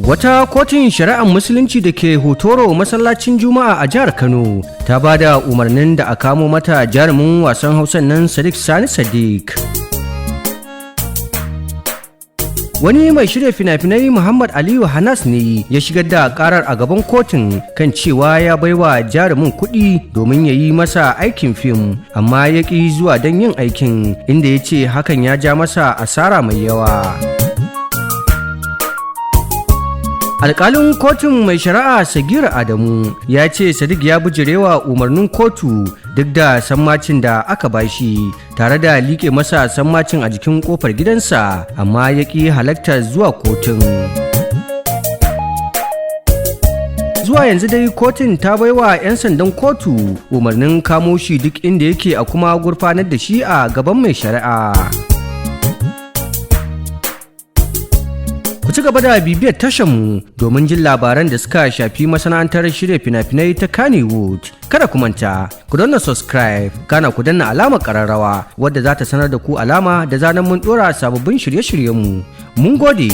Wata kotun shari'ar Musulunci da ke Hotoro, masallacin Juma'a a jihar Kano, ta ba da umarnin da a kamo mata jarumin wasan Hausan nan Sadiq Sani Sadiq. Wani mai shirya fina-finai, Muhammad Aliyu Hanas, ne ya shigar da karar a gaban kotun kan cewa ya baiwa jarumin kuɗi domin ya yi masa aikin fim, amma ya ƙi zuwa don yin aikin, inda ya ce hakan ya ja masa asara mai yawa. Alkalin kotun, mai shari'a Sagira Adamu, ya ce Sadiq ya bijirewa umarnin kotu duk da sammacin da aka bashi, tare da liƙe masa sammacin a jikin kofar gidansa, amma ya ƙi halartar zuwa kotun. Zuwa yanzu dai kotun ta baiwa 'yan sandan kotu umarnin kamo shi duk inda yake, a kuma gurfanar da shi a gaban mai shari'a. Ku ci gaba da bibiyar mu domin jin labaran da suka shafi masana'antar shirya fina-finai ta Kannywood. Kada ku manta, ku danna subscribe, kana ku danna alamar ƙararrawa wadda za ta sanar da ku alama da zanen mun ɗora sababbin shirye-shiryenmu. Mun gode.